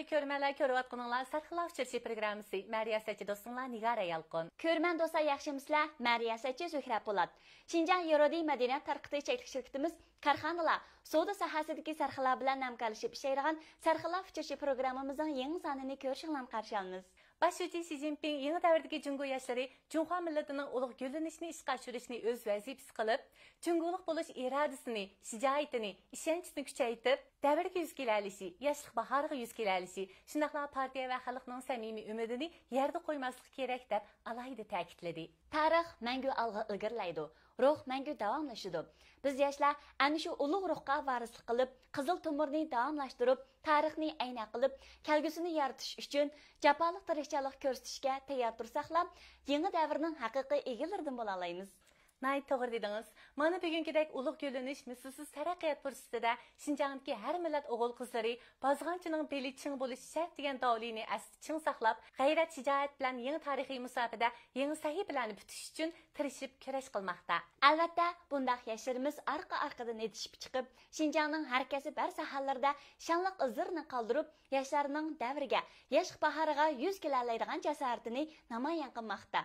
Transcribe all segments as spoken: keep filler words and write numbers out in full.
كۆرۈرمەنلەر، كۆرۈۋاتقىنىڭلار سەرخىللار ئۇچرىشىشى پروگراممىسى. مەن رىياسەتچى دوستۇڭلار نىگارە يالقۇن. كۆرۈرمەن دوستلار، ياخشىمۇسىلەر؟ مەن رىياسەتچى زۆھرە پولات. شىنجاڭ يورۇدى مەدەنىيەت تارقىتىش چەكلىك شىركىتىمىز كارخانىلار، سودا ساھەسىدىكى سەرخىللار بىلەن ھەمكارلىشىپ ئىشلەيدىغان سەرخىللار ئۇچرىشىشى پروگراممىمىزنىڭ يېڭى سانىنى كۆرۈشۈڭلارنى قارشى ئالىمىز. باش شۇجى شى جىنپىڭ يېڭى دەۋردىكى جۇڭگو ياشلىرى جۇڭخۇا مىللىتىنىڭ ئۇلۇغ گۈللىنىشىنى ئىشقا ئاشۇرۇشنى ئۆز ۋەزىپىسى قىلىپ، جۇڭگولۇق بولۇش ئىرادىسىنى، شىجائىتىنى، ئىشەنچىنى كۈچەيتىپ، دەۋرگە يۈز كېلەلىشى، ياشلىق باھارىغا يۈز كېلەلىشى، شۇنداقلا پارتىيە ۋە خەلقنىڭ سەمىمىي ئۈمىدىنى يەردە قويماسلىقى كېرەك، دەپ ئالاھىدە تەكىتلىدى. تارىخ مەڭگۈ ئالغا ئىلگىرىلەيدۇ، روھ مەڭگۈ داۋاملىشىدۇ. بىز ياشلار ئەنە شۇ ئۇلۇغ روھقا ۋارىسلىق قىلىپ، قىزىل تومۇرنى داۋاملاشتۇرۇپ، تارىخنى ئەينەك قىلىپ، كەلگۈسىنى يارىتىش ئۈچۈن جاپالىق تىرىشچانلىق كۆرسىتىشكە تەييار تۇرساقلا، يېڭى دەۋرنىڭ ھەقىقىي ئىگىلىرىدىن بولالايمىز. ناھايىتى توغرا دېدىڭىز. مانا بۈگۈنكىدەك ئۇلۇغ گۈللىنىش، مىسلىسىز تەرەققىيات پۇرسىتىدە شىنجاڭدىكى ھەر مىللەت ئوغۇل-قىزلىرى بازغانچىنىڭ بېلى چىڭ بولۇشى شەرت دېگەن داۋلىنى ئەستە چىڭ ساقلاپ، غەيرەت-شىجائەت بىلەن يېڭى تارىخىي مۇساپىدە يېڭى سەھىپىلەرنى پۈتۈش ئۈچۈن تىرىشىپ كۈرەش قىلماقتا. ئەلۋەتتە، بۇنداق ياشلىرىمىز ئارقا-ئارقىدىن ئېتىشىپ چىقىپ، شىنجاڭنىڭ ھەر كەسىپ، ھەر ساھەلىرىدە شانلىق ئىزلىرىنى قالدۇرۇپ، ياشلارنىڭ دەۋرگە، ياشلىق باھارىغا يۈز كېلەلەيدىغان جاسارىتىنى نامايان قىلماقتا.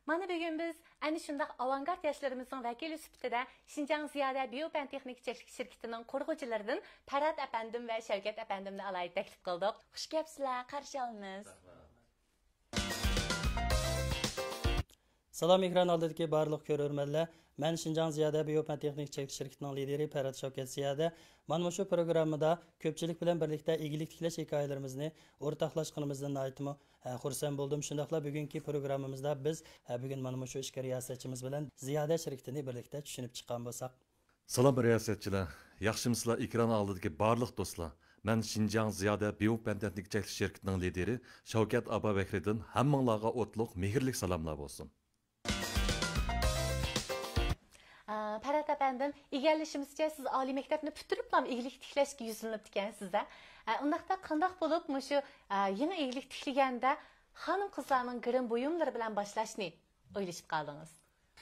مانا بۈگۈن بىز ئەنە شۇنداق ئاۋانگارت ياشلىرىمىزنىڭ ۋەكىلى سۈپىتىدە شىنجاڭ زىيادە بىيو پەن تېخنىك چەكلىك شىركىتىنىڭ قۇرغۇچىلىرىدىن پەرھات ئەپەندىم ۋە شەۋكەت ئەپەندىمنى ئالاھىدە تەكلىپ قىلدۇق. خۇش كەپسىلەر، قارشى ئالىمىز. سالام ئېكران ئالدىدىكى بارلىق كۆرۈرمەنلەر، مەن شىنجاڭ زىيادە بىيو پەن تېخنىك چەكلىك شىركىتىنىڭ لىدىرى پەرھات شەۋكەت زىيادە. مانا مۇشۇ پروگراممىدا كۆپچىلىك بىلەن بىرلىكتە ئىگىلىك تىكلەش ھېكايىلىرىمىزنى ئورتاقلاشقىنىمىزدىن ناھايىتىمۇ، ئە، خۇرسەن بولدۇم. شۇنداقلا بۈگۈنكى پروگراممىمىزدا بىز، ئە، بۈگۈن مانا مۇشۇ ئىشكەر رىياسەتچىمىز بىلەن زىيادە شىركىتىنى بىرلىكتە چۈشىنىپ چىققان بولساق. سالام رىياسەتچىلەر، ياخشىمۇسىلەر ئېكران ئالدىدىكى بارلىق دوستلار؟ مەن شىنجاڭ زىيادە بىيو پەن تېخنىك چەكلىك شىركىتىنىڭ لىدىرى شەۋكەت ئابابەكرىدىن ھەممىڭلارغا ئوتلۇق مېھىرلىك سالاملار بولسۇن. ئە، پەرھات ئەپەندىم، ئىگىلىشىمىزچە، سىز ئالىي مەكتەپنى پۈتتۈرۈپلا ئىگىلىك تىكلەشكە يۈزلىنىپتىكەنسىز-دە. ئە، ئۇنداقتا قانداق بولۇپ مۇشۇ، ئە، يېڭى ئىگىلىك تىكلىگەندە خانىم-قىزلارنىڭ گىرىم بۇيۇملىرى بىلەن باشلاشنى ئويلىشىپ قالدىڭىز؟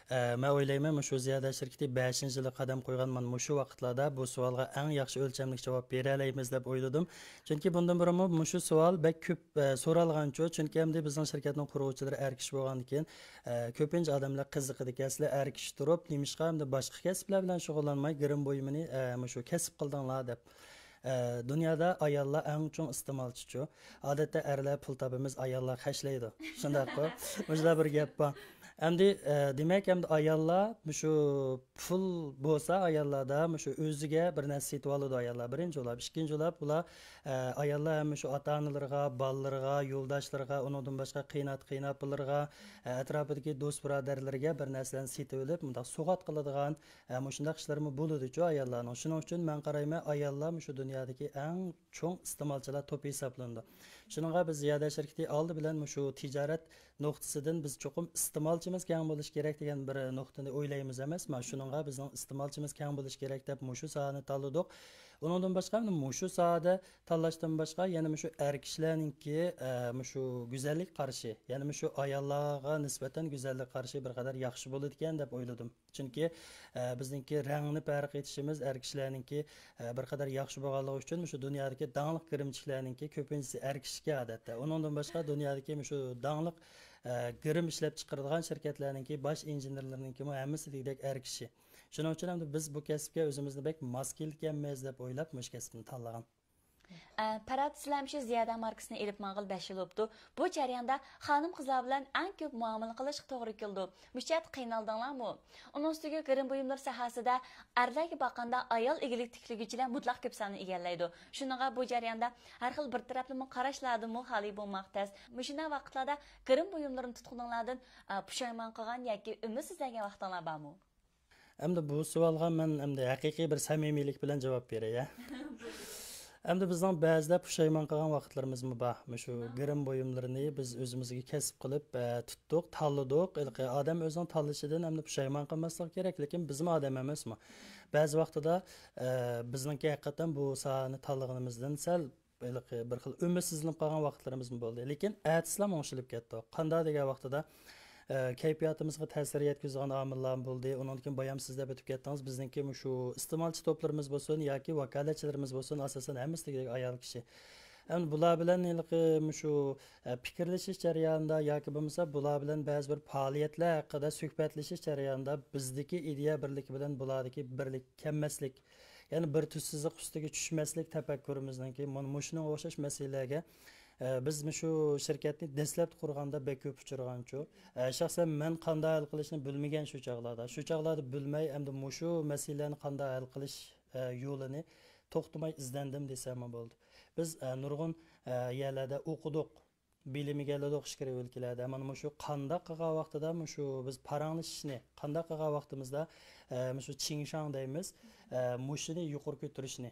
ئە، مەن ئويلايمەن، مۇشۇ زىيادە شىركىتى بەشىنچى يىلى قەدەم قويغان مانا مۇشۇ ۋاقىتلاردا بۇ سوئالغا ئەڭ ياخشى ئۆلچەملىك جاۋاب بېرەلەيمىز دەپ ئويلىدىم. چۈنكى بۇندىن بۇرۇنمۇ مۇشۇ سوئال بەك كۆپ، ئە، سورالغانچۇ. چۈنكى ئەمدى بىزنىڭ شىركەتنىڭ قۇرغۇچىلىرى ئەر كىشى بولغاندىكىن، ئە، كۆپىنچە ئادەملەر قىزىقىدىكەن، سىلەر ئەر كىشى تۇرۇپ، نېمىشقا ئەمدى باشقا كەسىپلەر بىلەن شۇغۇللانماي، گىرىم بۇيۇمىنى، ئە، مۇشۇ كەسىپ قىلدىڭلار دەپ. ئە، دۇنيادا ئاياللار ئەڭ چوڭ ئىستېمالچىچۇ. ئادەتتە ئەرلەر پۇل تاپىمىز، ئاياللار خەجلەيدۇ. شۇنداققۇ؟ مۇشۇنداق بىر گەپ بار. ئەمدى، ئە، دېمەك، ئەمدى ئاياللار مۇشۇ پۇل بولسا، ئاياللاردا مۇشۇ ئۆزىگە بىر نەرسە سېتىۋالىدۇ ئاياللار. بىرىنچى بولۇپ. ئىككىنچى بولۇپ، ئۇلار، ئە، ئاياللار ھەم مۇشۇ ئاتا-ئانىلىرىغا، بالىلىرىغا، يولداشلىرىغا، ئۇنىڭدىن باشقا قېيىنئاتا-قېيىنئاپىلىرىغا، ئە، ئەتراپىدىكى دوست-بۇرادەرلىرىگە بىر نەرسىلەرنى سېتىۋېلىپ، مۇنداق سوغات قىلىدىغان، ئە، مۇشۇنداق ئىشلارمۇ بولىدۇچۇ ئاياللارنىڭ. شۇنىڭ ئۈچۈن مەن قارايمەن، ئاياللار مۇشۇ دۇنيادىكى ئەڭ چوڭ ئىستېمالچىلار توپى ھېسابلىنىدۇ. شۇنىڭغا بىز زىيادە شىركىتى ئالدى بىلەن مۇشۇ تىجارەت نۇقتىسىدىن بىز چوقۇم ئىستېمالچىمىز كەڭ بولۇشى كېرەك دېگەن بىر نۇقتىنى ئويلايمىز ئەمەسمۇ؟ شۇنىڭغا بىزنىڭ ئىستېمالچىمىز كەڭ بولۇشى كېرەك دەپ مۇشۇ ساھەنى تاللىدۇق. ئۇنىڭدىن باشقا، مۇشۇ ساھەدە تاللاشتىن باشقا يەنە مۇشۇ ئەر كىشىلەرنىڭكى، ئە، مۇشۇ گۈزەللىك قارىشى، يەنە مۇشۇ ئاياللارغا نىسبەتەن گۈزەللىك قارىشى بىر قەدەر ياخشى بولىدىكەن دەپ ئويلىدىم. چۈنكى، ئە، بىزنىڭكى رەڭنى پەرق ئېتىشىمىز ئەر كىشىلەرنىڭكى، ئە، بىر قەدەر ياخشى بولغانلىقى ئۈچۈن مۇشۇ دۇنيادىكى داڭلىق گىرىمچىلەرنىڭكى كۆپىنچىسى ئەر كىشىكەن ئادەتتە. ئۇنىڭدىن باشقا دۇنيادىكى مۇشۇ داڭلىق، ئە، گىرىم ئىشلەپچىقىرىدىغان شىركەتلەرنىڭكى باش ئىنژېنېرلىرىنىڭكىمۇ ھەممىسى دېگۈدەك ئەر كىشى. شۇنىڭ ئۈچۈن ئەمدى بىز بۇ كەسىپكە ئۆزىمىزنى بەك ماس كېلىدىكەنمىز دەپ ئويلاپ مۇشۇ كەسىپنى تاللىغان. ئە، پەرھات، سىلەر مۇشۇ زىيادە ماركىسىنى ئېلىپ ماڭغىلى بەش يىل بوپتۇ. بۇ جەرياندا خانىم-قىزلار بىلەن ئەڭ كۆپ مۇئامىلە قىلىشقا توغرا كېلىدۇ. مۇشۇ جەھەتتە قىينالدىڭلارمۇ؟ ئۇنىڭ ئۈستىگە گىرىم بۇيۇملىرى ساھەسىدە ئەرلەرگە باققاندا ئايال ئىگىلىك تىكلىگۈچىلەر مۇتلەق كۆپ ساننى ئىگىلەيدۇ. شۇنىڭغا بۇ جەرياندا ھەر خىل بىر تەرەپلىمە قاراشلاردىنمۇ خالىي بولماق تەس. مۇشۇنداق ۋاقىتلاردا گىرىم بۇيۇملىرىنى تۇتقىنىڭلاردىن، ئە، پۇشايمان قىلغان ياكى ئۈمىدسىزلەنگەن ۋاقتىڭلار بارمۇ؟ ئەمدى بۇ سوئالغا مەن ئەمدى ھەقىقىي بىر سەمىمىيلىك بىلەن جاۋاب بېرەي، ھە. ئەمدى بىزنىڭ بەزىدە پۇشايمان قىلغان ۋاقىتلىرىمىزمۇ بار. مۇشۇ گىرىم بۇيۇملىرىنى بىز ئۆزىمىزگە كەسىپ قىلىپ، ئە، تۇتتۇق، تاللىدۇق. ھېلىقى ئادەم ئۆزىنىڭ تاللىشىدىن ئەمدى پۇشايمان قىلماسلىقى كېرەك، لېكىن بىزمۇ ئادەم ئەمەسمۇ؟ بەزى ۋاقتىدا، ئە، بىزنىڭكى ھەقىقەتەن بۇ ساھەنى تاللىغىنىمىزدىن سەل ھېلىقى بىر خىل ئۈمىدسىزلىنىپ قالغان ۋاقىتلىرىمىزمۇ بولدى. لېكىن ئەتىسىلا ئوڭشىلىپ كەتتۇق. قانداق دېگەن ۋاقتىدا، ئە، كەيپىياتىمىزغا تەسىر يەتكۈزىدىغان ئامىللارمۇ بولدى. ئۇنىڭدىن كېيىن بايام سىز دەپ ئۆتۈپ كەتتىڭىز. بىزنىڭكى مۇشۇ ئىستېمالچى توپلىرىمىز بولسۇن ياكى ۋاكالەتچىلىرىمىز بولسۇن، ئاساسەن ھەممىسى دېگۈدەك ئايال كىشى. ئەمدى بۇلار بىلەن ھېلىقى مۇشۇ، ئە، پىكىرلىشىش جەريانىدا ياكى بولمىسا بۇلار بىلەن بەزى بىر پائالىيەتلەر ھەققىدە سۆھبەتلىشىش جەريانىدا بىزدىكى ئىدىيە بىرلىكى بىلەن بۇلاردىكى بىرلىك كەلمەسلىك، يەنى بىر تۈز سىزىق ئۈستىگە چۈشمەسلىك تەپەككۇرىمىزنىڭكى مانا مۇشۇنىڭغا ئوخشاش مەسىلىلەرگە، ئە، بىز مۇشۇ شىركەتنى دەسلەپتە قۇرغاندا بەك كۆپ ئۇچرىغانچۇ. ئە، شەخسەن مەن قانداق ھەل قىلىشنى بىلمىگەن شۇ چاغلاردا. شۇ چاغلاردا بىلمەي، ئەمدى مۇشۇ مەسىلىلەرنى قانداق ھەل قىلىش، ئە، يولىنى توختىماي ئىزدەندىم دېسەممۇ بولىدۇ. بىز، ئە، نۇرغۇن، ئە، يەرلەردە ئوقۇدۇق، بىلىم ئىگىلىدۇق ئىچكىرى ئۆلكىلەردە. مانا مۇشۇ قانداق قىلغان ۋاقتىدا مۇشۇ بىز پاراڭلىشىشنى، قانداق قىلغان ۋاقتىمىزدا، ئە، مۇشۇ چىڭشاڭ دەيمىز، ئە، مۇشۇنى يۇقىرى كۆتۈرۈشنى،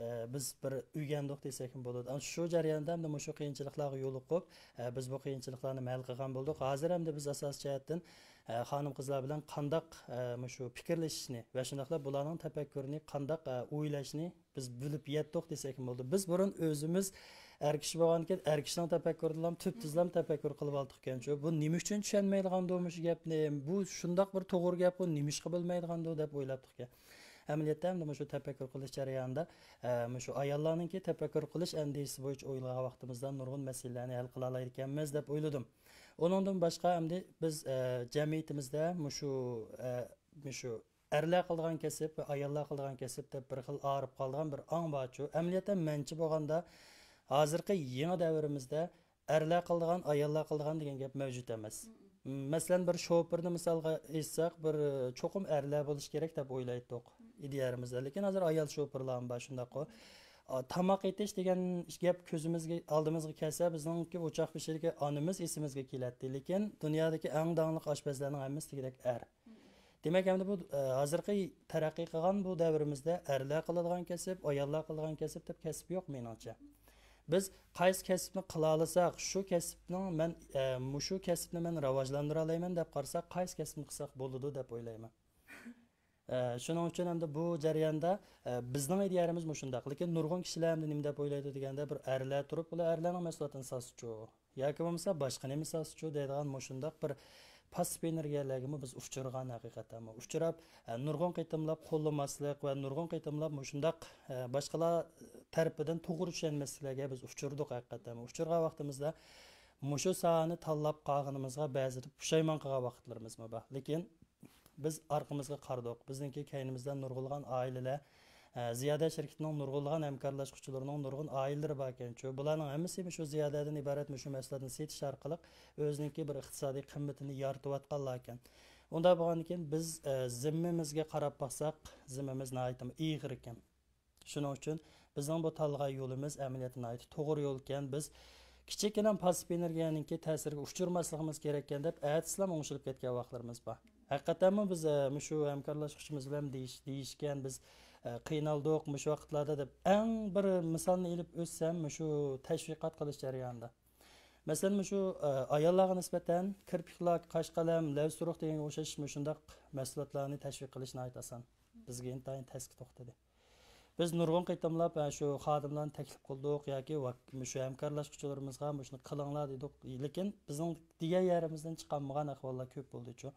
ئە، بىز بىر ئۆگەندۇق دېسەكمۇ بولىدۇ. ئەنە شۇ جەرياندا ئەمدى مۇشۇ قىيىنچىلىقلارغا يولۇقۇپ، ئە، بىز بۇ قىيىنچىلىقلارنى ھەل قىلغان بولدۇق. ھازىر ئەمدى بىز ئاساسىي جەھەتتىن، ئە، خانىم-قىزلار بىلەن قانداق، ئە، مۇشۇ پىكىرلىشىشنى ۋە شۇنداقلا بۇلارنىڭ تەپەككۇرىنى قانداق، ئە، ئويلاشنى بىز بىلىپ يەتتۇق دېسەكمۇ بولىدۇ. بىز بۇرۇن ئۆزىمىز ئەر كىشى بولغاندىكىن، ئەر كىشىنىڭ تەپەككۇرىدىلا تۈپتۈزلام تەپەككۇر قىلىۋالدۇقكەنچۇ. بۇ نېمە ئۈچۈن چۈشەنمەيدىغاندۇ مۇشۇ گەپنى؟ بۇ شۇنداق بىر توغرا گەپقۇ، نېمىشقا بىلمەيدىغاندۇ دەپ ئويلاپتۇقكەن. ئەمەلىيەتتە ئەمدى مۇشۇ تەپەككۇر قىلىش جەريانىدا، ئە، مۇشۇ ئاياللارنىڭكى تەپەككۇر قىلىش ئەندىزىسى بويىچە ئويلىغان ۋاقتىمىزدا نۇرغۇن مەسىلىلەرنى ھەل قىلالايدىكەنمىز دەپ ئويلىدىم. ئۇنىڭدىن باشقا ئەمدى بىز، ئە، جەمئىيىتىمىزدە مۇشۇ، ئە، مۇشۇ ئەرلەر قىلىدىغان كەسىپ ۋە ئاياللار قىلىدىغان كەسىپ دەپ بىر خىل ئايرىپ قالىدىغان بىر ئاڭ بارچۇ. ئەمەلىيەتتە مەنچە بولغاندا ھازىرقى يېڭى دەۋرىمىزدە ئەرلەر قىلىدىغان، ئاياللار قىلىدىغان دېگەن گەپ مەۋجۇت ئەمەس. مەسىلەن، بىر شوپۇرنى مىسالغا ئېيتساق، بىر چوقۇم ئەرلەر بولۇشى كېرەك دەپ ئويلايتتۇق ئىدىيەمىزدە. لېكىن ھازىر ئايال شوپۇرلارمۇ بار، شۇنداققۇ. ئا، تاماق ئېتىش دېگەن گەپ كۆزىمىزگە، ئالدىمىزغا كەلسە، بىزنىڭكى ئوچاق بېشىدىكى ئانىمىز ئېسىمىزگە كېلەتتى. لېكىن دۇنيادىكى ئەڭ داڭلىق ئاشپەزلەرنىڭ ھەممىسى دېگۈدەك ئەر. دېمەك، ئەمدى بۇ، ئە، ھازىرقى تەرەققىي قىلغان بۇ دەۋرىمىزدە ئەرلەر قىلىدىغان كەسىپ، ئاياللار قىلىدىغان كەسىپ دەپ كەسىپ يوق مېنىڭچە. بىز قايسى كەسىپنى قىلالىساق، شۇ كەسىپنىڭ مەن، ئە، مۇشۇ كەسىپنى مەن راۋاجلاندۇرالايمەن دەپ قارىساق، قايسى كەسىپنى قىلساق بولىدۇ دەپ ئويلايمەن. ئە، شۇنىڭ ئۈچۈن ئەمدى بۇ جەرياندا، ئە، بىزنىڭ ئىدىيەمىز مۇشۇنداق. لېكىن نۇرغۇن كىشىلەر ئەمدى نېمە دەپ ئويلايدۇ دېگەندە، بىر ئەرلەر تۇرۇپ، بۇلار ئەرلەرنىڭ مەھسۇلاتىنى ساتسىچۇ ياكى بولمىسا باشقا نېمە ساتسىچۇ دەيدىغان مۇشۇنداق بىر پاسسىپ ئېنېرگىيەلەرگىمۇ بىز ئۇچرىغان ھەقىقەتەنمۇ. ئۇچراپ، ئە، نۇرغۇن قېتىملاپ قوللىماسلىق ۋە نۇرغۇن قېتىملاپ مۇشۇنداق، ئە، باشقىلار تەرىپىدىن توغرا چۈشەنمەسلىكلەرگە بىز ئۇچرىدۇق ھەقىقەتەنمۇ. ئۇچرىغان ۋاقتىمىزدا مۇشۇ ساھەنى تاللاپ قالغىنىمىزغا بەزىدە پۇشايمان قىلغان ۋاقىتلىرىمىزمۇ بار. لېكىن بىز ئارقىمىزغا قارىدۇق. بىزنىڭكى كەينىمىزدە نۇرغۇنلىغان ئائىلىلەر، ئە، زىيادە شىركىتىنىڭ نۇرغۇنلىغان ھەمكارلاشقۇچىلىرىنىڭ نۇرغۇن ئائىلىلىرى باركەنچۇ. بۇلارنىڭ ھەممىسى مۇشۇ زىيادەدىن ئىبارەت مۇشۇ مەھسۇلاتنى سېتىش ئارقىلىق ئۆزىنىڭكى بىر ئىقتىسادىي قىممىتىنى يارىتىۋاتقانلاركەن. ئۇنداق بولغاندىكىن بىز، ئە، زىممىمىزگە قاراپ باقساق، زىممىمىز ناھايىتى ئېغىر ئىكەن. شۇنىڭ ئۈچۈن بىزنىڭ بۇ تاللىغان يولىمىز ئەمەلىيەتتە ناھايىتى توغرا يول ئىكەن. بىز كىچىككىنە پاسسىپ ئېنېرگىيەنىڭكى تەسىرىگە ئۇچرىماسلىقىمىز كېرەككەن دەپ، ئەتىسىلا ئوڭشىلىپ كەتكەن ۋاقىتلىرىمىز بار. ھەقىقەتەنمۇ بىز، ئە، مۇشۇ ھەمكارلاشقۇچىمىز بىلەن دېيىش-، دېيىشكەن، بىز، ئە، قىينالدۇق مۇشۇ ۋاقىتلاردا دەپ، ئەڭ بىر مىسالنى ئېلىپ ئۆتسەم، مۇشۇ تەشۋىقات قىلىش جەريانىدا. مەسىلەن، مۇشۇ، ئە، ئاياللارغا نىسبەتەن كىرپىك لاك، قاش قەلەم، لەۋ سۇرۇق دېگەنگە ئوخشاش مۇشۇنداق مەھسۇلاتلارنى تەشۋىق قىلىش ناھايىتى ئاسان. بىزگە ئىنتايىن تەسكە توختىدى. بىز نۇرغۇن قېتىملاپ، ئە، شۇ خادىملارنى تەكلىپ قىلدۇق ياكى ۋاك-، مۇشۇ ھەمكارلاشقۇچىلىرىمىزغا مۇشۇنى قىلىڭلار دېدۇق. لېكىن بىزنىڭ دېگەن يېرىمىزدىن چىقالمىغان ئەھۋاللار كۆپ بولدىچۇ.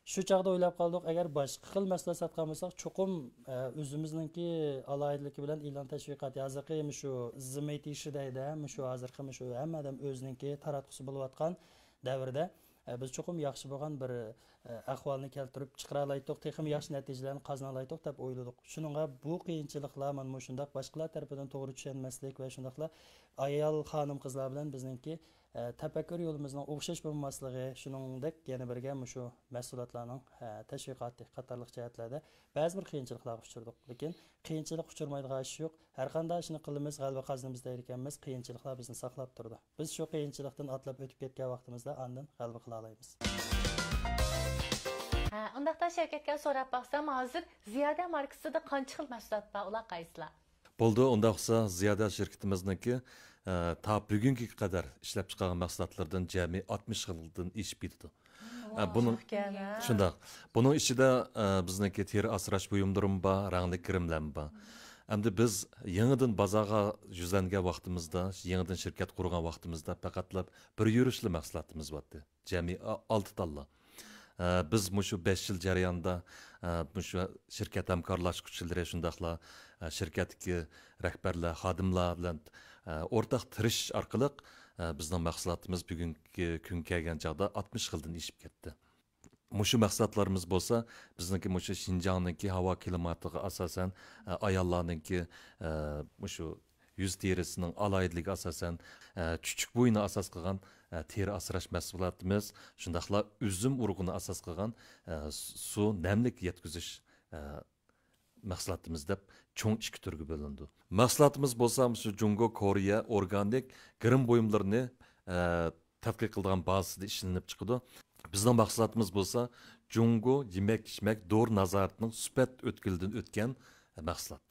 شۇ چاغدا ئويلاپ قالدۇق، ئەگەر باشقا خىل مەھسۇلات ساتقان بولساق، چوقۇم، ئە، ئۆزىمىزنىڭكى ئالاھىدىلىكى بىلەن ئېلان تەشۋىقاتى، ھازىرقى مۇشۇ زىممىتىشى دەيدۇ، مۇشۇ ھازىرقى مۇشۇ ھەممە ئادەم ئۆزىنىڭكى تاراتقۇسى بولۇۋاتقان دەۋردە، ئە، بىز چوقۇم ياخشى بولغان بىر، ئە، ئەھۋالنى كەلتۈرۈپ چىقىرالايتتۇق، تېخىمۇ ياخشى نەتىجىلەرنى قازىنالايتتۇق دەپ ئويلىدۇق. شۇنىڭغا بۇ قىيىنچىلىقلار مانا مۇشۇنداق باشقىلار تەرىپىدىن توغرا چۈشەنمەسلىك ۋە شۇنداقلا ئايال، خانىم، قىزلار بىلەن بىزنىڭكى، ئە، تەپەككۇر يولىمىزنىڭ ئوخشاش بولماسلىقى، شۇنىڭدەك يەنە بىرگە مۇشۇ مەھسۇلاتلارنىڭ، ئە، تەشۋىقاتى قاتارلىق جەھەتلەردە بەزى بىر قىيىنچىلىقلارغا ئۇچرىدۇق. لېكىن قىيىنچىلىق ئۇچرىمايدىغان ئىش يوق. ھەرقانداق ئىشنى قىلىمىز، غەلىبە قازىنىمىز دەيدىكەنمىز، قىيىنچىلىقلار بىزنى ساقلاپ تۇرىدۇ. بىز شۇ قىيىنچىلىقتىن ئاتلاپ ئۆتۈپ كەتكەن ۋاقتىمىزدا ئاندىن غەلىبە قىلالايمىز. ھە، ئۇنداقتا شەۋكەتكە سوراپ باقسام، ھازىر زىيادە ماركىسىدا قانچە خىل مەھسۇلات بار، ئۇلار قايسىلار؟ بولدى، ئۇنداق بولسا زىيادە شىركىتىمىزنىڭكى، ئە، تا بۈگۈنگە قەدەر ئىشلەپچىقارغان مەھسۇلاتلىرىدىن جەمئىي ئاتمىش خىلدىن ئېشىپ كېتىدۇ. ئە، بۇنىڭ، شۇنداق. بۇنىڭ ئىچىدە، ئە، بىزنىڭكى تېرە ئاسراش بۇيۇملىرىمۇ بار، رەڭلىك كىرىملەرمۇ بار. ئەمدى بىز يېڭىدىن بازارغا يۈزلەنگەن ۋاقتىمىزدا، يېڭىدىن شىركەت قۇرغان ۋاقتىمىزدا پەقەتلا بىر يۈرۈشلا مەھسۇلاتىمىز بارتى. جەمئىي ئا-، ئالتە تاللا. ئە، بىز مۇشۇ بەش يىل جەريانىدا، ئە، مۇشۇ شىركەت ھەمكارلاشقۇچىلىرى شۇنداقلا، ئە، شىركەتتىكى رەھبەرلەر، خادىملار بىلەن، ئورتاق تىرىشىش ئارقىلىق، بىزنىڭ مەھسۇلاتىمىز بۈگۈنكى كۈنگە كەلگەن چاغدا ئاتمىش خىلدىن ئېشىپ كەتتى. مۇشۇ مەھسۇلاتلىرىمىز بولسا بىزنىڭكى مۇشۇ شىنجاڭنىڭكى ھاۋا كىلىماتىغا ئاساسەن، ئاياللارنىڭكى مۇشۇ يۈز تېرىسىنىڭ ئالاھىدىلىكىگە ئاساسەن، چۈچۈك بويىنى ئاساس قىلغان تېرە ئاسراش مەھسۇلاتىمىز، شۇنداقلا ئۈزۈم ئۇرۇغىنى ئاساس قىلغان سۇ نەملىك يەتكۈزۈش مەھسۇلاتىمىز دەپ چوڭ ئىككى تۈرگە بۆلۈنىدۇ. مەھسۇلاتىمىز بولسا مۇشۇ جۇڭگو كورېيە ئورگانىك گىرىم بۇيۇملىرىنى، ئە، تەتقىق قىلىدىغان بازىسىدا ئىشلىنىپ چىقىدۇ. بىزنىڭ مەھسۇلاتىمىز بولسا جۇڭگو يېمەك-ئىچمەك دورا نازارىتىنىڭ سۈپەت ئۆتكىلىدىن ئۆتكەن مەھسۇلات.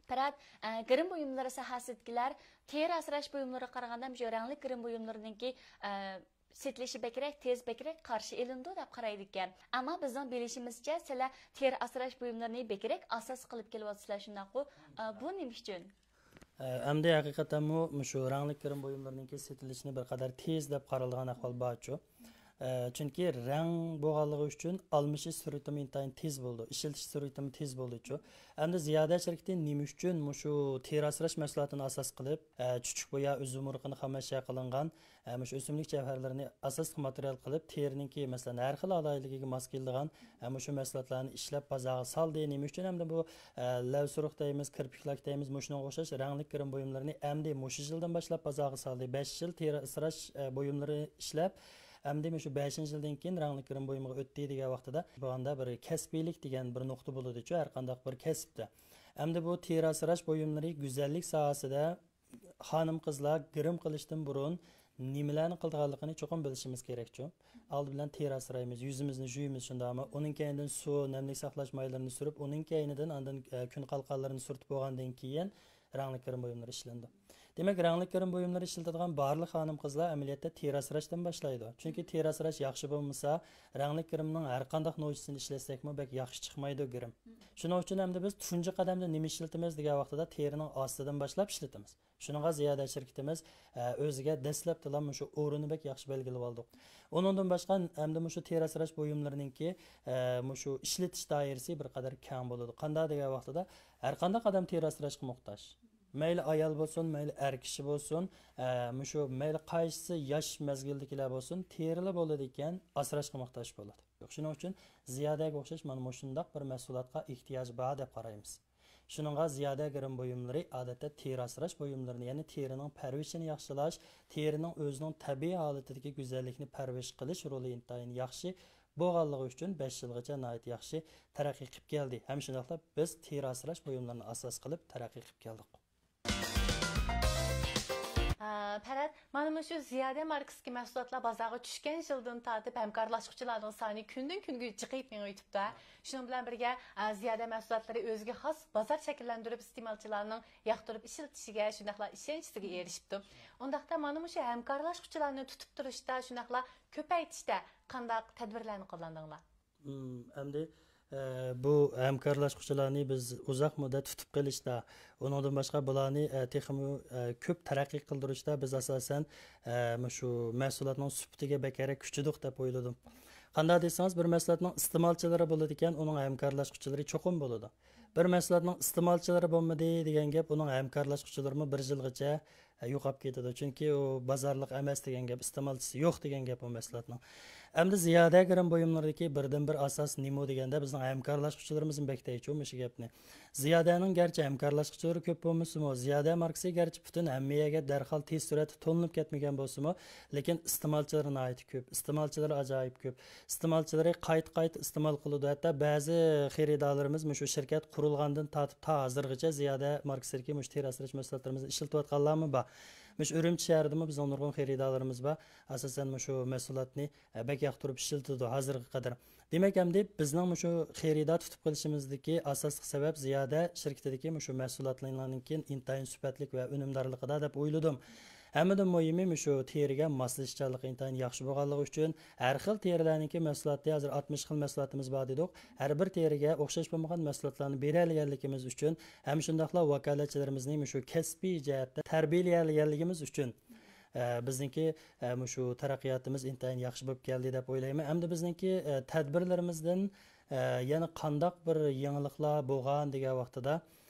پەرھات، ئە، گىرىم بۇيۇملىرى ساھەسىدىكىلەر تېرە ئاسراش بۇيۇملىرىغا قارىغاندا مۇشۇ رەڭلىك گىرىم بۇيۇملىرىنىڭكى، ئە، سېتىلىشى بەكرەك تېز، بەكرەك قارشى ئېلىنىدۇ دەپ قارايدىكەن. ئەمما بىزنىڭ بىلىشىمىزچە، سىلەر تېرە ئاسراش بۇيۇملىرىنى بەكرەك ئاساس قىلىپ كېلىۋاتىسىلەر، شۇنداققۇ؟ ئا، بۇ نېمە ئۈچۈن؟ ئە، ئەمدى ھەقىقەتەنمۇ مۇشۇ رەڭلىك گىرىم بۇيۇملىرىنىڭكى سېتىلىشىنى بىر قەدەر تېز دەپ قارالىدىغان ئەھۋال بارچۇ. ئە، چۈنكى رەڭ بولغانلىقى ئۈچۈن ئالمىشىش سۈرئىتىمۇ ئىنتايىن تېز بولىدۇ، ئىشلىتىش سۈرئىتىمۇ تېز بولىدۇچۇ. ئەمدى زىيادە شىركىتى نېمە ئۈچۈن مۇشۇ تېرە ئاسراش مەھسۇلاتىنى ئاساس قىلىپ، ئە، چۈچۈك بويا، ئۈزۈم ئۇرۇقىنى خام ئەشيا قىلىنغان، ئە، مۇشۇ ئۆسۈملۈك جەۋھەرلىرىنى ئاساسلىق ماتېرىيال قىلىپ، تېرىنىڭكى، مەسىلەن، ھەر خىل ئالاھىدىلىكىگە ماس كېلىدىغان، ئە، مۇشۇ مەھسۇلاتلارنى ئىشلەپ بازارغا سالدى. نېمە ئۈچۈن ئەمدى بۇ، ئە، لەۋسۇرۇق دەيمىز، كىرپىكلەك دەيمىز، مۇشۇنىڭغا ئوخشاش رەڭلىك گىرىم بۇيۇملىرىنى ئەمدى مۇشۇ يىلدىن باشلاپ بازارغا سالدى. بەش يىل تېرە ئاسراش، ئە، بۇيۇملىرى ئىشلەپ، ئەمدى مۇشۇ بەشىنچى يىلدىن كېيىن رەڭلىك گىرىم بۇيۇمىغا ئۆتتى دېگەن ۋاقتىدا، بۇ ئاندا بىر كەسپىيلىك دېگەن بىر نۇقتا بولىدىچۇ، ھەر قانداق بىر كەسىپتە. ئەمدى بۇ تېرە ئاسراش بۇيۇملىرى گۈزەللىك ساھەسىدە خانىم-قىزلار گىرىم قىلىشتىن بۇرۇن نېمىلەرنى قىلىدىغانلىقىنى چوقۇم بىلىشىمىز كېرەكچۇ. ئالدى بىلەن تېرە ئاسرايمىز، يۈزىمىزنى جۇيىمىز، شۇنداقمۇ؟ ئۇنىڭ كەينىدىن سۇ، نەملىك ساقلاش مايلىرىنى سۈرۈپ، ئۇنىڭ كەينىدىن ئاندىن، ئە، كۈن قالقانلىرىنى سۈرتۈپ بولغاندىن كېيىن رەڭلىك گىرىم بۇيۇملىرى ئىشلىنىدۇ. دېمەك، رەڭلىك گىرىم بۇيۇملىرى ئىشلىتىدىغان بارلىق خانىم-قىزلار ئەمەلىيەتتە تېرە ئاسراشتىن باشلايدۇ. چۈنكى تېرە ئاسراش ياخشى بولمىسا، رەڭلىك گىرىمنىڭ ھەر قانداق نوچىسىنى ئىشلەتسەكمۇ بەك ياخشى چىقمايدۇ گىرىم. شۇنىڭ ئۈچۈن ئەمدى بىز تۇنجى قەدەمدە نېمە ئىشلىتىمىز دېگەن ۋاقتىدا تېرىنىڭ ئاستىدىن باشلاپ ئىشلىتىمىز. شۇنىڭغا زىيادە شىركىتىمىز، ئە، ئۆزىگە دەسلەپتىلا مۇشۇ ئورۇننى بەك ياخشى بەلگىلىۋالدۇق. ئۇنىڭدىن باشقا، ئەمدى مۇشۇ تېرە ئاسراش بۇيۇملىرىنىڭكى، ئە، مۇشۇ ئىشلىتىش دائىرىسى بىر قەدەر كەڭ بولىدۇ. قانداق دېگەن ۋاقتىدا، ھەر قانداق ئادەم تېرە ئاسراشقا موھتاج. مەيلى ئايال بولسۇن، مەيلى ئەر كىشى بولسۇن، ئە، مۇشۇ مەيلى قايسى ياش مەزگىلدىكىلەر بولسۇن، تېرىلا بولىدىكەن، ئاسراشقا موھتاج بولىدۇ. شۇنىڭ ئۈچۈن زىيادەگە ئوخشاش مانا مۇشۇنداق بىر مەھسۇلاتقا ئېھتىياج بار دەپ قارايمىز. شۇنىڭغا زىيادە گىرىم بۇيۇملىرى ئادەتتە تېرە ئاسراش بۇيۇملىرىنى، يەنى تېرىنىڭ پەرۋىشىنى ياخشىلاش، تېرىنىڭ ئۆزىنىڭ تەبىئىي ھالىتىدىكى گۈزەللىكنى پەرۋىش قىلىش رولى ئىنتايىن ياخشى بولغانلىقى ئۈچۈن بەش يىلغىچە ناھايىتى ياخشى تەرەققىي قىلىپ كەلدى. ھەم شۇنداقلا بىز تېرە ئاسراش بۇيۇملىرىنى ئاساس قىلىپ تەرەققىي قىلىپ كەلدۇق. پەرھات، مانا مۇشۇ زىيادە ماركىسىدىكى مەھسۇلاتلار بازارغا چۈشكەن يىلدىن تارتىپ ھەمكارلاشقۇچىلارنىڭ سانى كۈندىن كۈنگە جىقىيىپ مېڭىۋېتىپتۇ. شۇنىڭ بىلەن بىرگە، زىيادە مەھسۇلاتلىرى ئۆزىگە خاس بازار شەكىللەندۈرۈپ، ئىستېمالچىلارنىڭ ياقتۇرۇپ ئىشلىتىشىگە، شۇنداقلا ئىشەنچىسىگە ئېرىشىپتۇ. ئۇنداقتا مانا مۇشۇ ھەمكارلاشقۇچىلارنى تۇتۇپ تۇرۇشتا، شۇنداقلا كۆپەيتىشتە قانداق تەدبىرلەرنى قوللاندىڭلار؟ ئەمدى بۇ ھەمكارلاشقۇچىلارنى بىز ئۇزاق مۇددەت تۇتۇپ قېلىشتا، ئۇنىڭدىن باشقا بۇلارنى تېخىمۇ كۆپ تەرەققىي قىلدۇرۇشتا بىز ئاساسەن مۇشۇ مەھسۇلاتنىڭ سۈپىتىگە بەكرەك كۈچىدۇق دەپ ئويلىدىم. قانداق دېسىڭىز، بىر مەھسۇلاتنىڭ ئىستېمالچىلىرى بولىدىكەن، ئۇنىڭ ھەمكارلاشقۇچىلىرى چوقۇم بولىدۇ. بىر مەھسۇلاتنىڭ ئىستېمالچىلىرى بولمىدى دېگەن گەپ، ئۇنىڭ ھەمكارلاشقۇچىلىرىمۇ بىر يىلغىچە يوقاپ كېتىدۇ. چۈنكى ئۇ بازارلىق ئەمەس دېگەن گەپ، ئىستېمالچىسى يوق دېگەن گەپ ئۇ مەھسۇلاتنىڭ. ئەمدى زىيادە گىرىم بۇيۇملىرىدىكى بىردىنبىر ئاساس نېمە دېگەندە، بىزنىڭ ھەمكارلاشقۇچىلىرىمىزمۇ بەك دەيچۇ مۇشۇ گەپنى. زىيادەنىڭ گەرچە ھەمكارلاشقۇچىلىرى كۆپ بولمىسىمۇ، زىيادە ماركىسى گەرچە پۈتۈن ھەممە يەرگە دەرھال تېز سۈرئەتتە تونۇلۇپ كەتمىگەن بولسىمۇ، لېكىن ئىستېمالچىلىرى ناھايىتى كۆپ. ئىستېمالچىلىرى ئاجايىپ كۆپ. ئىستېمالچىلىرى قايتا-قايتا ئىستېمال قىلىدۇ. ھەتتا بەزى خېرىدارلىرىمىز مۇشۇ شىركەت قۇرۇلغاندىن تارتىپ تا ھازىرغىچە زىيادە ماركىسىدىكى مۇشۇ تېرە ئاسراش مەھسۇلاتلىرىمىزنى ئىشلىتىۋاتقانلارمۇ بار. مۇشۇ ئۈرۈمچى شەھىرىدىمۇ بىزنىڭ نۇرغۇن خېرىدارلىرىمىز بار. ئاساسەن مۇشۇ مەھسۇلاتنى، ئە، بەك ياقتۇرۇپ ئىشلىتىدۇ ھازىرغا قەدەر. دېمەك، ئەمدى بىزنىڭ مۇشۇ خېرىدار تۇتۇپ قېلىشىمىزدىكى ئاساسلىق سەۋەب زىيادە شىركىتىدىكى مۇشۇ مەھسۇلاتلارنىڭكى ئىنتايىن سۈپەتلىك ۋە ئۈنۈمدارلىقىدا دەپ ئويلىدىم. ھەممىدىن مۇھىمى مۇشۇ تېرىگە ماسلىشىشچانلىقى ئىنتايىن ياخشى بولغانلىقى ئۈچۈن، ھەر خىل تېرىلەرنىڭكى مەھسۇلاتى، ھازىر ئاتمىش خىل مەھسۇلاتىمىز بار دېدۇق. ھەر بىر تېرىگە ئوخشاش بولمىغان مەھسۇلاتلارنى بېرەلىگەنلىكىمىز ئۈچۈن ھەم شۇنداقلا ۋاكالەتچىلىرىمىزنى مۇشۇ كەسپىي جەھەتتە تەربىيەلىيەلىگەنلىكىمىز ئۈچۈن، ئە، بىزنىڭكى، ئە، مۇشۇ تەرەققىياتىمىز ئىنتايىن ياخشى بولۇپ كەلدى دەپ ئويلايمەن. ئەمدى بىزنىڭكى، ئە، تەدبىرلىرىمىزدىن، ئە، يەنە قانداق بىر يېڭىلىقلار بولغان دېگەن ۋاقتىدا،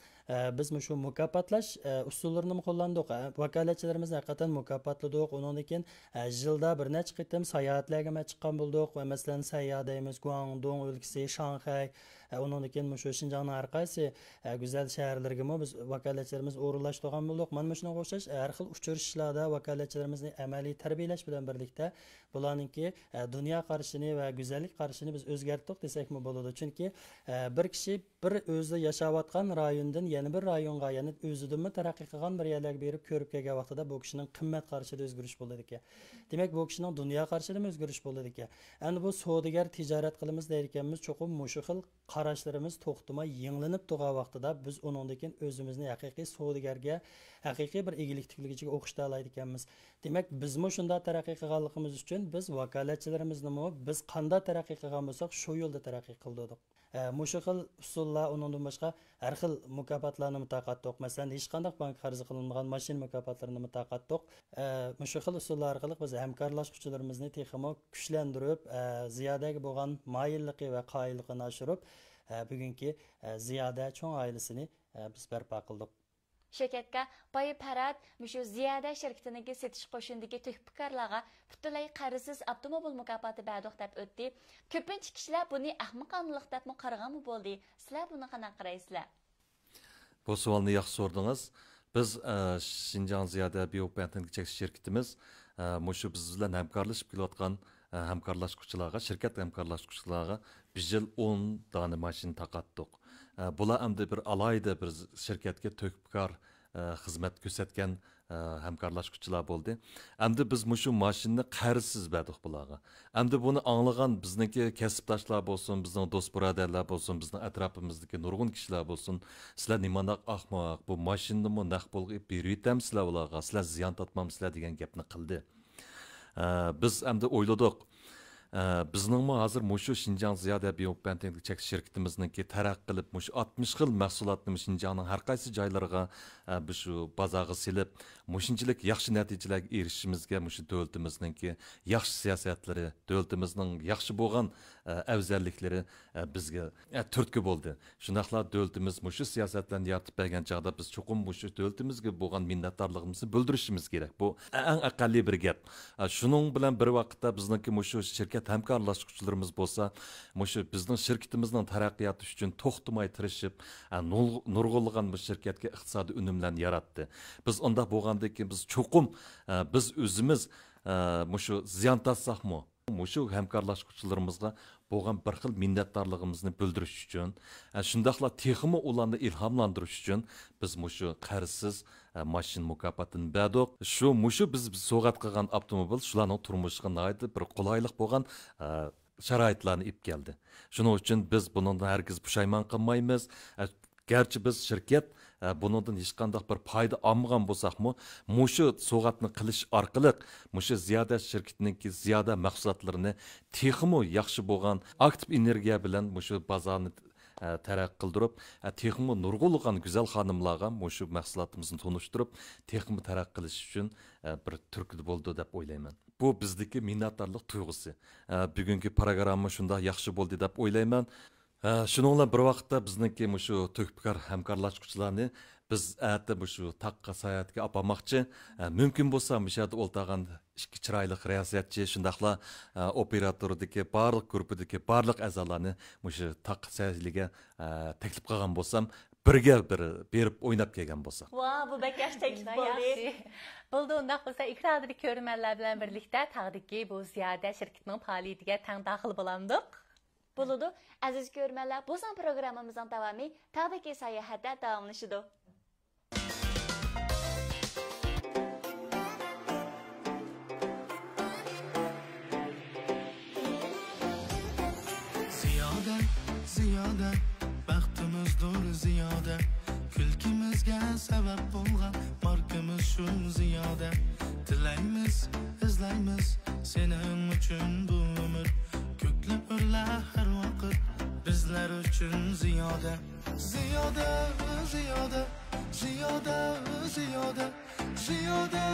ئە، بىز مۇشۇ مۇكاپاتلاش، ئە، ئۇسۇللىرىنىمۇ قوللاندۇق. ئە، ۋاكالەتچىلىرىمىزنى ھەقىقەتەن مۇكاپاتلىدۇق. ئۇنىڭدىن كېيىن، ئە، يىلدا بىر نەچچە قېتىم ساياھەتلەرگىمۇ چىققان بولدۇق. ۋە مەسىلەن، سەيياھ دەيمىز، گۇاڭدۇڭ ئۆلكىسى، شاڭخەي، ئە، ئۇنىڭدىن كېيىن مۇشۇ شىنجاڭنىڭ ھەر قايسى، ئە، گۈزەل شەھەرلىرىگىمۇ بىز ۋاكالەتچىلىرىمىز ئورۇنلاشتۇرغان بولدۇق. مانا مۇشۇنىڭغا ئوخشاش ھەر خىل ئۇچرىشىشلاردا ۋاكالەتچىلىرىمىزنى ئەمەلىي تەربىيەلەش بىلەن بىرلىكتە، بۇلارنىڭكى، ئە، دۇنيا قارىشىنى ۋە گۈزەللىك قارىشىنى بىز ئۆزگەرتتۇق دېسەكمۇ بولىدۇ. چۈنكى، ئە، بىر كىشى بىر ئۆزى ياشاۋاتقان رايوندىن يەنە بىر رايونغا، يەنى ئۆزىدىنمۇ تەرەققىي قىلغان بىر يەرلەرگە بېرىپ كۆرۈپ كەلگەن ۋاقتىدا بۇ كىشىنىڭ قىممەت قارىشىدا ئۆزگىرىش بولىدىكەن. دېمەك، بۇ كىشىنىڭ دۇنيا قارىشىدىمۇ ئۆزگىرىش بولىدىكەن. ئەمدى بۇ سودىگەر، تىجارەت قىلىمىز دەيدىكەنمىز، چوقۇم مۇشۇ خىل قاراشلىرىمىز توختىماي يېڭىلىنىپ تۇرغان ۋاقتىدا بىز ئۇنىڭدىن كېيىن ئۆزىمىزنى ھەقىقىي سودىگەرگە، ھەقىقىي بىر ئىگىلىك تىكلىگۈچىگە ئوخشىتالايدىكەنمىز. دېمەك، بىزمۇ شۇنداق تەرەققىي قىلغانلىقىمىز ئۈچۈن بىز ۋاكالەتچىلىرىمىزنىمۇ بىز قانداق تەرەققىي قىلغان بولساق، شۇ يولدا تەرەققىي قىلدۇردۇق. ئە، مۇشۇ خىل ئۇسۇللار، ئۇنىڭدىن باشقا ھەر خىل مۇكاپاتلارنىمۇ تارقاتتۇق. مەسىلەن، ھېچقانداق بانكا قەرزى قىلىنمىغان ماشىنا مۇكاپاتلىرىنىمۇ تارقاتتۇق. ئە، مۇشۇ خىل ئۇسۇللار ئارقىلىق بىز ھەمكارلاشقۇچىلىرىمىزنى تېخىمۇ كۈچلەندۈرۈپ، ئە، زىيادەگە بولغان مايىللىقى ۋە قايىللىقىنى ئاشۇرۇپ، ئە، بۈگۈنكى، ئە، زىيادە چوڭ ئائىلىسىنى، ئە، بىز بەرپا قىلدۇق. شىركەتكە باي پەرھات مۇشۇ زىيادە شىركىتىنىڭكى سېتىش قوشۇنىدىكى تۆھپىكارلارغا پۈتۈنلەي قەرزسىز ئاپتوموبىل مۇكاپاتى بەردۇق دەپ ئۆتتى. كۆپىنچە كىشىلەر بۇنى ئەخمىقانىلىق دەپمۇ قارىغانمۇ بولدى. سىلەر بۇنى قانداق قارايسىلەر؟ بۇ سوئالنى ياخشى سورىدىڭىز. بىز، ئە، شىنجاڭ زىيادە بىيو بەنتىنگ چەكلىك شىركىتىمىز، ئە، مۇشۇ بىز بىلەن ھەمكارلىشىپ كېلىۋاتقان، ئە، ھەمكارلاشقۇچىلارغا، شىركەت ھەمكارلاشقۇچىلارغا بىر يىل ئون دانە ماشىنا تارقاتتۇق. ئە، بۇلار ئەمدى بىر ئالاھىدە بىر شىركەتكە تۆھپىكار، ئە، خىزمەت كۆرسەتكەن، ئە، ھەمكارلاشقۇچىلار بولدى. ئەمدى بىز مۇشۇ ماشىنىنى قەرزسىز بەردۇق بۇلارغا. ئەمدى بۇنى ئاڭلىغان بىزنىڭكى كەسىپداشلار بولسۇن، بىزنىڭ دوست بۇرادەرلەر بولسۇن، بىزنىڭ ئەتراپىمىزدىكى نۇرغۇن كىشىلەر بولسۇن، سىلەر نېمانداق ئەخمەق، بۇ ماشىنىنىمۇ نەق پۇلغا بېرىۋېتەمسىلەر ئۇلارغا، سىلەر زىيان تارتمامسىلەر دېگەن گەپنى قىلدى. ئە، بىز ئەمدى ئويلىدۇق. ئە، بىزنىڭمۇ ھازىر مۇشۇ شىنجاڭ زىيادە بىيو بەنتىڭ چەكلىك شىركىتىمىزنىڭكى تەرەققىي قىلىپ، مۇشۇ ئاتمىش خىل مەھسۇلاتنى شىنجاڭنىڭ ھەر قايسى جايلىرىغا، ئە، بۇ شۇ بازارغا سېلىپ، مۇشۇنچىلىك ياخشى نەتىجىلەرگە ئېرىشىشىمىزگە مۇشۇ دۆلىتىمىزنىڭكى ياخشى سىياسەتلىرى، دۆلىتىمىزنىڭ ياخشى بولغان، ئە، ئەۋزەللىكلىرى، ئە، بىزگە، ئە، تۈرتكە بولدى. شۇنداقلا دۆلىتىمىز مۇشۇ سىياسەتلەرنى يارىتىپ بەرگەن چاغدا بىز چوقۇم مۇشۇ دۆلىتىمىزگە بولغان مىننەتدارلىقىمىزنى بىلدۈرۈشىمىز كېرەك. بۇ ئەڭ ئەقەللىي بىر گەپ. ئە، شۇنىڭ بىلەن بىر ۋاقىتتا بىزنىڭكى مۇشۇ شىركەت ھەمكارلاشقۇچىلىرىمىز بولسا، مۇشۇ بىزنىڭ شىركىتىمىزنىڭ تەرەققىياتى ئۈچۈن توختىماي تىرىشىپ، ئە، نۇر-، نۇرغۇنلىغان بۇ شىركەتكە ئىقتىسادىي ئۈنۈملەرنى ياراتتى. بىز ئۇنداق بولغاندىن كېيىن بىز چوقۇم، ئە، بىز ئۆزىمىز، ئە، مۇشۇ زىيان تارتساقمۇ، مۇشۇ ھەمكارلاشقۇچىلىرىمىزغا بولغان بىر خىل مىننەتدارلىقىمىزنى بىلدۈرۈش ئۈچۈن، ئە، شۇنداقلا تېخىمۇ ئۇلارنى ئىلھاملاندۇرۇش ئۈچۈن بىز مۇشۇ قەرزسىز، ئە، ماشىنا مۇكاپاتىنى بەردۇق. شۇ، مۇشۇ بىز سوۋغات قىلغان ئاپتوموبىل شۇلارنىڭ تۇرمۇشىغا ناھايىتى بىر قولايلىق بولغان، ئە، شارائىتلارنى ئېلىپ كەلدى. شۇنىڭ ئۈچۈن بىز بۇنىڭدىن ھەرگىز پۇشايمان قىلمايمىز. ئە، گەرچە بىز شىركەت، ئە، بۇنىڭدىن ھېچقانداق بىر پايدا ئالمىغان بولساقمۇ، مۇشۇ سوۋغاتنى قىلىش ئارقىلىق مۇشۇ زىيادە شىركىتىنىڭكى زىيادە مەھسۇلاتلىرىنى تېخىمۇ ياخشى بولغان ئاكتىپ ئېنېرگىيە بىلەن مۇشۇ بازارنى، ئە، تەرەققىي قىلدۇرۇپ، ئە، تېخىمۇ نۇرغۇنلىغان گۈزەل خانىملارغا مۇشۇ مەھسۇلاتىمىزنى تونۇشتۇرۇپ، تېخىمۇ تەرەققىي قىلىش ئۈچۈن، ئە، بىر تۈرتكە بولىدۇ دەپ ئويلايمەن. بۇ بىزدىكى مىننەتدارلىق تۇيغۇسى. ئە، بۈگۈنكى پروگرامما شۇنداق ياخشى بولدى دەپ ئويلايمەن. ئە، شۇنىڭ بىلەن بىر ۋاقىتتا بىزنىڭكى مۇشۇ تۆھپىكار ھەمكارلاشقۇچىلارنى بىز ئەتە مۇشۇ تاغقا ساياھەتكە ئاپارماقچى. ئە، مۇمكىن بولسا مۇشۇ يەردە ئولتۇرغان ئىككى چىرايلىق رىياسەتچى، شۇنداقلا، ئە، ئوپېراتوردىكى بارلىق گۇرۇپپىدىكى بارلىق ئەزالارنى مۇشۇ تاغقا ساياھەتلىككە، ئە، تەكلىپ قىلغان بولسام، بىرگە بىر بېرىپ ئويناپ كەلگەن بولساق. ۋا، بۇ بەك ياخشى تەكلىپ بولدى. ياخشى. بولدى، ئۇنداق بولسا ئېكران ئالدىدىكى كۆرۈرمەنلەر بىلەن بىرلىكتە تاغدىكى بۇ زىيادە شىركىتىنىڭ پائالىيىتىگە تەڭ داخىل بولامدۇق؟ بولىدۇ. ئەزىز كۆرۈرمەنلەر، بۇ سان پروگراممىمىزنىڭ داۋامى تاغدىكى ساياھەتتە داۋاملىشىدۇ. زىيادە، زىيادە، بەختىمىزدۇر زىيادە، كۈلكىمىزگە سەۋەب بولغان ماركىمىز شۇ زىيادە. تىلەيمىز، ئىزلەيمىز سېنىڭ ئۈچۈن بۇ ئۆمۈر، كۆكلەپ ئۆرلە ھەر ۋاقىت بىزلەر ئۈچۈن زىيادە. زىيادە، زىيادە، زىيادە، زىيادە، زىيادە،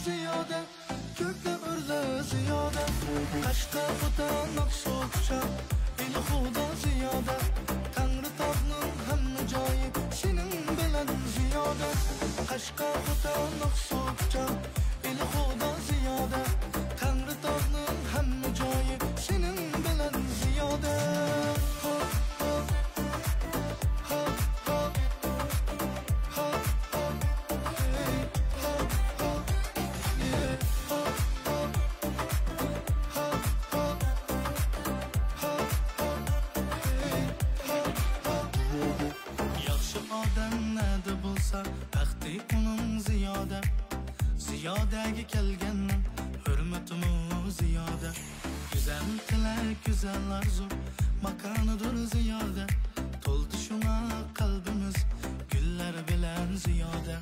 زىيادە. كۆكلەپ ئۆرلە زىيادە. قەشقەر، خوتەن، ئاقسۇ، كۇچا، ئىلى، خۇدا زىيادە. تەڭرىتاغنىڭ ھەممە جايى سېنىڭ بىلەن ئىلى خۇدا زىيادە، تەڭرىتاغنىڭ ھەممە جايى سېنىڭ بىلەن زىيادە. ھا، ھا، ھا، ھا، ھا، ھا، ھېي، ھا، ھا، يې، ھا، ھا، ھا، ھا، ھا، ھا، ھېي، ھا، ھا. ياخشى ئادەم نەدە بولسا، بەختى ئۇنىڭ زىيادە. زىيادەگە كەلگەننىڭ ھۆرمىتىمۇ زىيادە. گۈزەل تىلەك، گۈزەل ئارزۇ، ماكانىدۇر زىيادە. تولدى شۇڭا قەلبىمىز گۈللەر بىلەن زىيادە.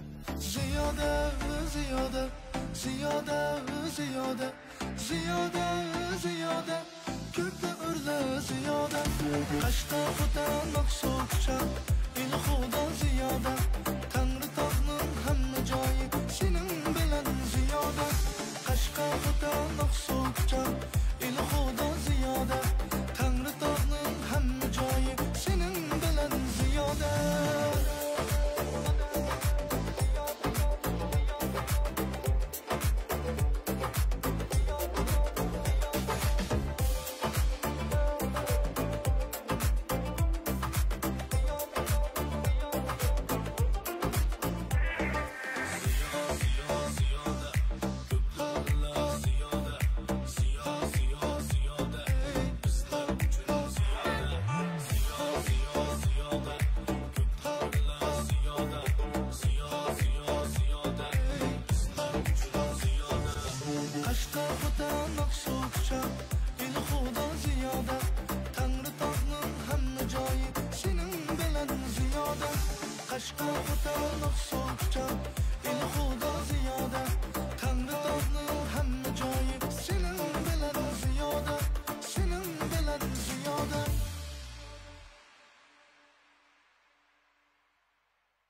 زىيادە، زىيادە، زىيادە، زىيادە، زىيادە، زىيادە. كۆكتە ئۆرلە زىيادە، قەشقەر، خوتەن، ئاقسۇ، كۇچا، ئىلى خۇدا زىيادە.